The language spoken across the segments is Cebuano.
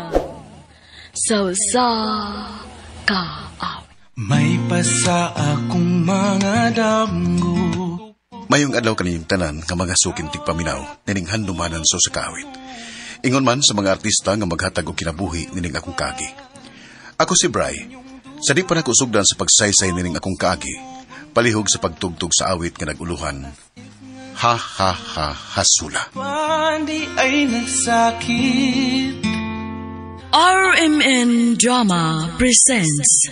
Handumanan sa usa ka awit. May pasa akong mga damgo. Mayong adlaw kaninyong tanan nga mga suking tigpaminaw nining handumanan sa usa ka awit. Ingon man sa mga artista nga maghatag og kinabuhi nining akong kaagi. Ako si Bry. Sa di pa nakusugdan sa pagsaysay nining akong kaagi, palihog sa pagtugtog sa awit nga naguluhan. Ha ha ha hasula. Pandi ay nagsakit. RMN Drama presents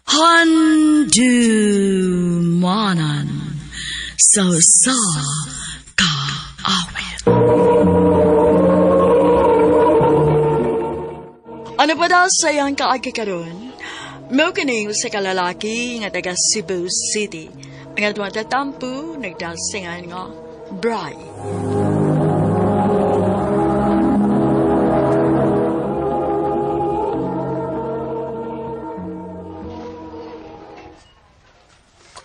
Handumanan sa usa ka awit. Ano pa daw sa iyang kaagi karon? Mao kining usa ka lalaki nga taga Cebu City. Ang atong tatampo nagdasingan nga Bry.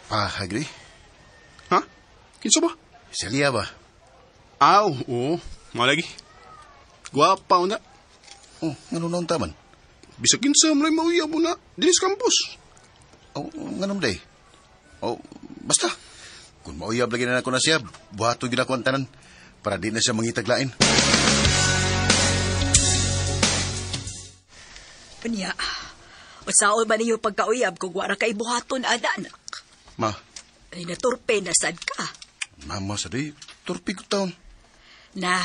Pahagri? Ha? Kinsa ba? Si Alia ba? Aw, oo. Mao lagi. Gwapa na. Oh, ngano naon taman? Bisag kinsa mo lang mauyab mo na dinhi sa campus. Oh, ngano day? Oh, basta. Kung mauyab lagi na ako na siya, buhaton gyud ako ang tanan para di na siya mangitaglain. Unya, usaon ba ninyo pagkauyab kung wala kay buhaton, anak? Ma. Ay, naturpe na sad ka. Mama sa di, turpi ko taon. Na,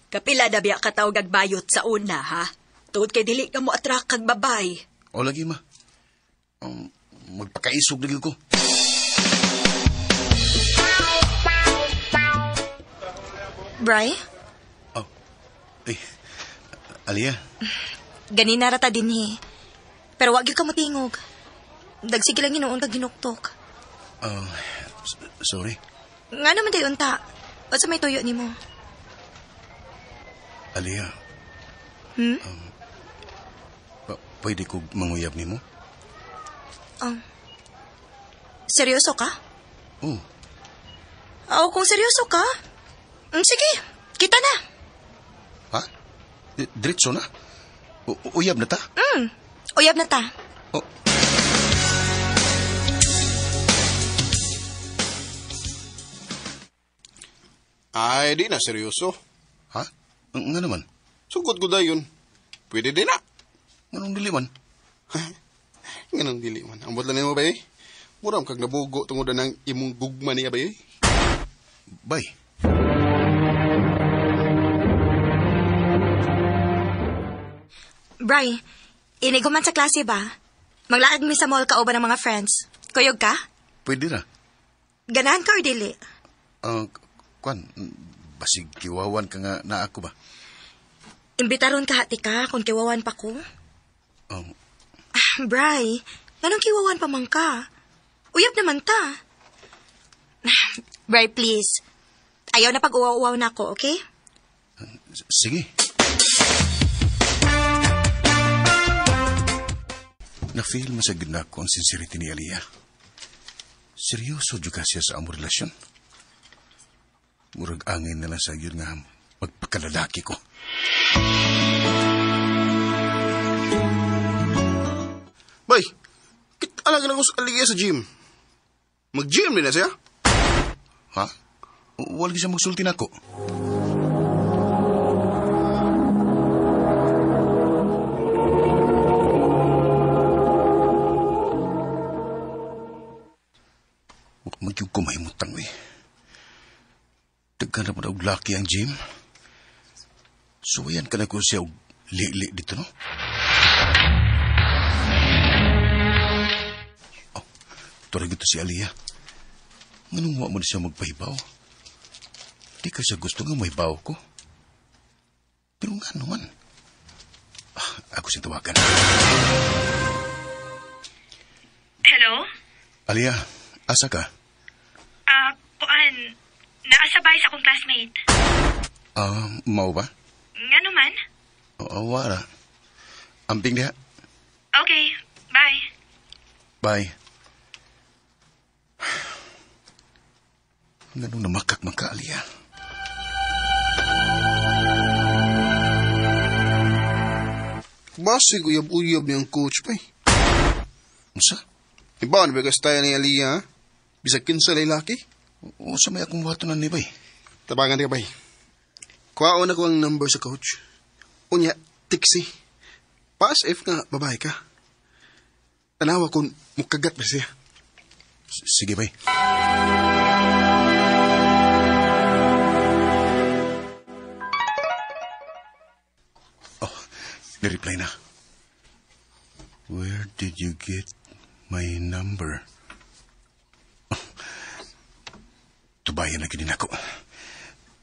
kapila na biya ka tawag agbayot sa una, ha? Tuod kay dili ka mo atrak kag babay. O lagi, ma. Magpakaisog lagi ko. Bry? Oh, eh, Alia. Ganina rata dinhi. Pero wag gyud ka motingog. Dagsige lang hinuon kag ginuktok. Sorry. Nga naman day unta. Unsa may tuyo nimo? Alia. Hmm? Pwede ko manguyab nimo? Seryoso ka? Oo. Oh, kung seryoso ka, sige, kita na. Ha? Diretso na? Uyab na ta? Uyab na ta. Oh. Ay, di na seryoso. Ha? Nga naman? Sugot ko dayon. Pwede din na. Nganong dili man? Nganong dili man? Ambot lang nimo bay. Mura kag nabugo tungod na ng imong gugma niya bay. Bay. Bry, inigo man sa klase ba? Maglaag mi sa mall ka uban ng mga friends. Kuyog ka? Pwede na. Ganahan ka or dili? Kwan, basig kiwawan ka nga na ako ba? Imbitaron ka hati ka kung kiwawan pa ko. Bry, nganong kiwawan pa man ka? Uyab naman ta. Bry, please. Ayaw na pag-uwaw-uwaw na ako, okay? Sige. Na-feel mo sa gina ko ang sincerity ni Alia. Seryoso juga siya sa among relasyon. Murag angin na lang sa yun nga magpakalalaki ko. Bay, kita lang ko sa Alia sa gym. Mag-gym din na siya? Ha? Wala siya magsulti na ako. Magyug ko mahimutang, eh. Daghan na pa og laki ang gym. Suwayan ka na ko siya og lili dito, no? Oh, turag ito si Alia. Nganong wa mo na siya magpahibaw? Di ka siya gusto nga mahibaw ko. Pero nga naman. Ako siyang tawagan. Hello? Alia, asa ka? Kuan, naasabay sa akong classmate. Mao ba? Nga naman? Oo, wala. Amping diha. Okay, bye. Bye. Nganong namakak man ka, Alia? Basig uyab-uyab niyang coach, bay. Unsa? Iba, ano ba ka style ni Aliyah, ha? Bisag kinsa lalaki? Unsa may akong buhaton ni bay? Tabangan ka, bay. Kuhaon ako ang number sa coach. Unya, tiksi. Pass if nga babae ka. Tanawa kung mukagat ba siya. Sige, bay. Oh, nireply na. Where did you get my number? Oh, tubayan na gini nako.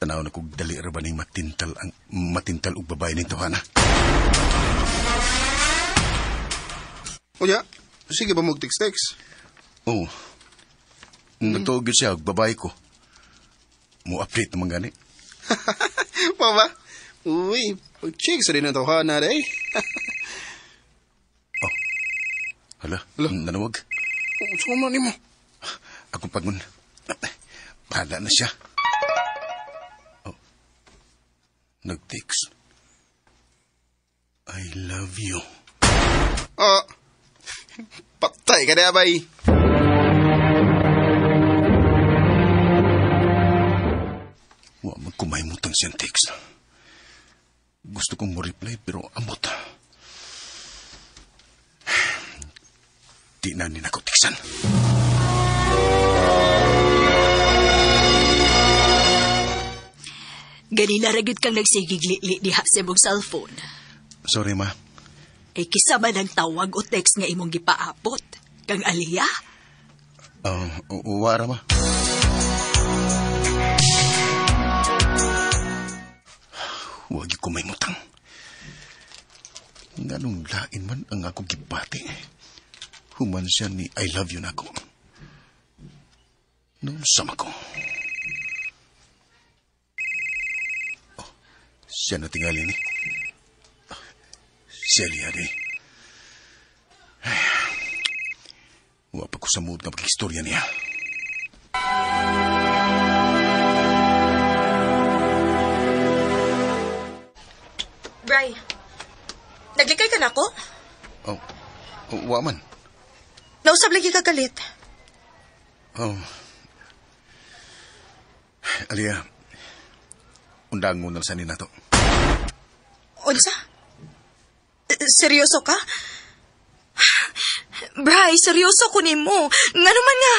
Tanaw na kog dali ra ba ning matintal ang matintal og babae ning tawhana. Unya, sige ba mag-text-text? Oo. Nagtuog yun siya og babae ko. Mo-update naman gani. Mama, uy, pag-check sa rin ang tawhana, day. Oh. Hala, Hala. Nanawag. Saan man nimo? Akong pagun. Bahala na siya. Oh. Nag-text. I love you. Ah, patay ka na, bay. Wa magkumaymutan siyang text. Gusto kong mo-reply pero amot. Di na ni nako tiksan. Ganina ra gyud kang nagsigig-li diha sa imong cellphone. Sorry, ma. Eh, kisa man ang tawag o text nga imong gipaapot. Kang Aliyah? Wara, ma. Huwag ko may mutang. Nganong lain man ang akong gibati. Human siya ni I love you na ako. Noon sama ko. Oh, siya na tingali ni. Siya liya di. Wa pa ko sa mood nga pag-istorya niya. Bray, naglikay ka na ako? Oh, wa man. Nausab lagi ka kalit. Oh. Alia, undang mo na sa nina to. Unsa? Seryoso ka? Bray, seryoso ko nimo. Ngano man nga?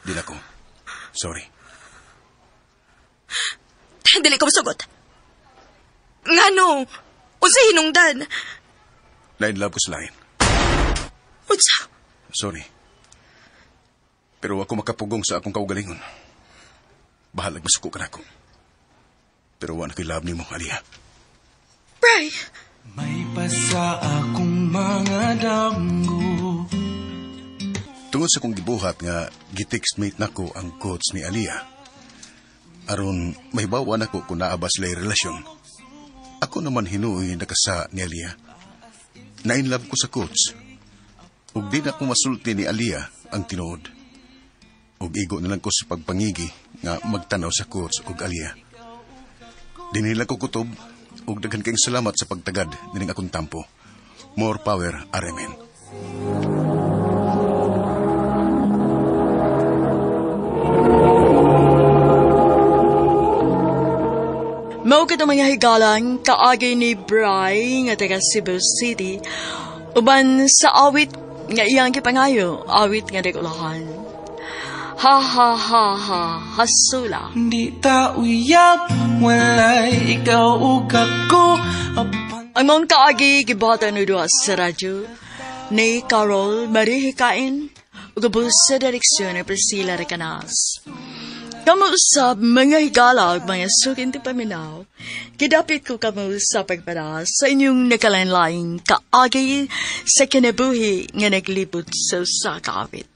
Di na ko. Sorry. Dili ko masugot. Ngano? Unsa hinungdan? Na-in love ko sa lain. Unsa? Sorry. Pero ako makapugong sa akong kaugalingon. Bahalag masuko ka na ako. Pero wa na ko'y love nimo, Alia. Bray! May pasa akong mga damgo. Tungod sa kong gibuhat nga gitextmate nako ang coach ni Alia. Aron mahibaw nako kung naa ba sila'y relasyon. Ako naman hinuoy nakasa ni Alia. Na-in love ko sa coach. Ug di na ko masulti ni Alia ang tinuod. Ug igo na lang ko sa pagpangigi nga magtanaw sa coach ug Alia. Dinhi lang ko kutob ug daghan kayong salamat sa pagtagad nining akong tampo. More power, RMN. Mao kato mga higalang kaagi ni Bray nga taga Cebu City uban sa awit nga iyang gipangayo, awit nga dagulahan. Ha ha ha ha, hasula. Di ta uyab, walay ikaw ug ako. Ang mong kaagi gibuhatan ni duha sa radyo ni Carol Marie Hikain ug ubos sa direksyon ni Priscilla Recanas. Kamo usab mga higala ug mga sukin ti paminaw, gidapit ko kamo sa pagpada sa inyong nakalain-laing kaagi sa kinabuhi nga naglibot sa usa ka awit.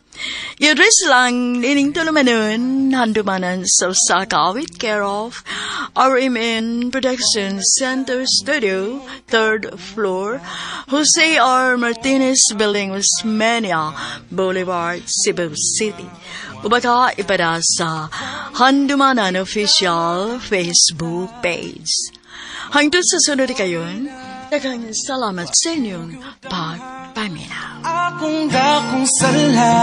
I-address lang ining tulumanon, handumanan sa usa ka awit, care of RMN Production Center Studio, 3rd floor, Jose R. Martinez Building, Osmeña Boulevard, Cebu City. O baka ipada sa Handumanan Official Facebook page. Hangtod sa sunod kayon, Daghang salamat sa inyong pagpaminaw. Akong dakong sala.